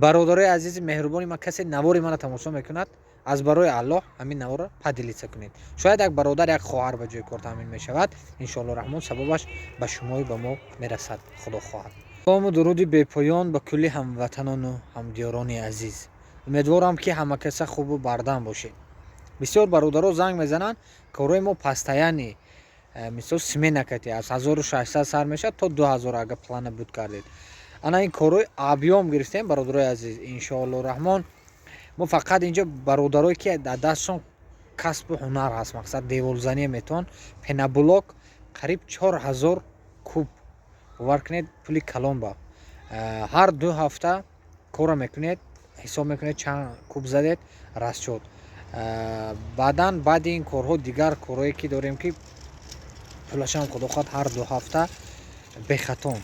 Бародарои азизи меҳрубони ман, касе навори мана тамошо мекунад, аз барои Аллоҳ ҳамин наворро поделиться кунед. Шояд як бародар, як хоҳар ба ҷои кор таъмин мешавад. Иншоалло Раҳмон, сабабаш ба шумою ба мо мерасад, Худо хоҳад. Салому дуруди бепоён ба кулли ҳамватанону ҳамдиёрони азиз. Умедворам, ки ҳама каса хубу бардам бошед. Бисёр бародаро занг мезананд, корҳои мо постоянный, мисол, смена кати аз 1600 сар мешавад то 2000, агар плана буд кардед. Ана ин корҳои объём гирифтем, бародарои азиз. Иншоалло Раҳмон, мо фақат инҷо бародарое ки дар дастшон касбу ҳунар ҳаст, мақсад, деворзанӣ метавон, пеноблок қариб 4000 куб, бовар кунед, пули калон ба ҳар 2 ҳафта корро мекунед, ҳисоб мекунед чанд куб задед, расчёт. Баъдан, баъди ин корҳо, дигар корҳое ки дорем, ки пулашам, Худо хоҳад, ҳар 2 ҳафта бехатон.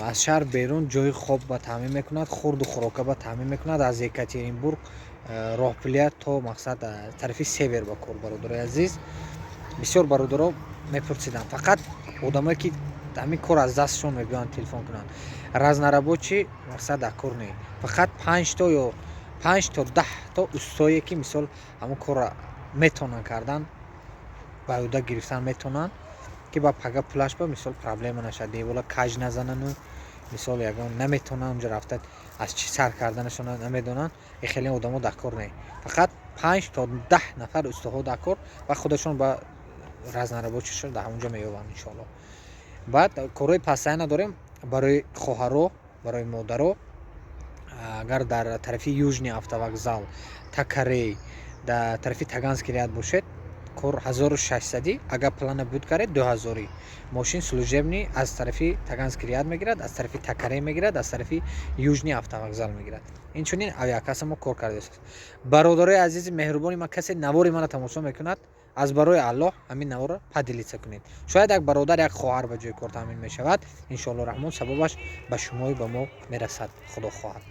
Аз шаҳр берун ҷои хоб ба таъмин мекунад, хурду хӯрока ба таъмин мекунад, аз Екатеринбург роҳпулия то, мақсад, тарафи север ба кор. Бародарои азиз, бисёр бародаро мепурсиданд, фақат одамое ки ҳамин кор аз дастшон мебиёянд, телефон кунанд. Разнорабочий, мақсад, дар кор не, фақат панҷто ё 5 то 10 то устое ки, мисол, ҳамон корро метавонанд кардан, ба ӯҳда гирифтан метавонанд, ки ба пага пулаш ба, мисол, проблема нашавад, девола каҷ назанану, мисол, ягон наметавонанд онҷо рафта, аз чӣ сар карданашон намедонанд. И хеле одамо дар кор не, фақат 5 то 10 нафар устоҳо дар кор ва худашон ба разнорабочий шон дар ҳамонҷо меёбанд, иншоалло. Баъд корҳои постоянно дорем барои хоҳаро, барои модаро. Агар дар тарафи Южный автовокзал, Такарей, дар тарафи Таганский ряд бошед, кор 1600, агар плана буд каред, 2000. Мошин служебный аз тарафи Таганский ряд мегирад, аз тарафи Такарей мегирад, аз тарафи Южный автовокзал мегирад. Инчунин авиакасса мо кор кардааст. Бародарои азизи меҳрубони ман, касе навори мана тамошо мекунад, аз барои Аллоҳ ҳамин наворро поделиться кунед. Шояд як бародар, як хоҳар ба ҷои кор таъмин мешавад. Иншоалло Раҳмон, сабабаш ба шумою ба мо мерасад, Худо хоҳад.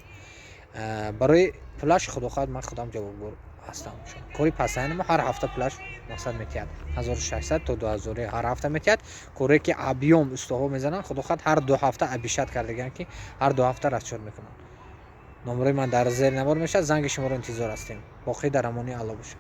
Барои пулаш, Худо хоҳад, ман худам ҷавобгор ҳастам. Кори постоянный мо ҳар ҳафта пулаш, мақсад, метиҳад, 1600 то 2000 ҳар ҳафта метиҳад. Коре ки объём устоҳо мезананд, Худо хоҳад, ҳар 2 ҳафта обещать кардагианд, ки ҳар 2 ҳафта расчёт мекунанд. Номерои ман дар зери навор мешавад, занги шуморо интизор ҳастем. Боқӣ дар амони Алло бошед.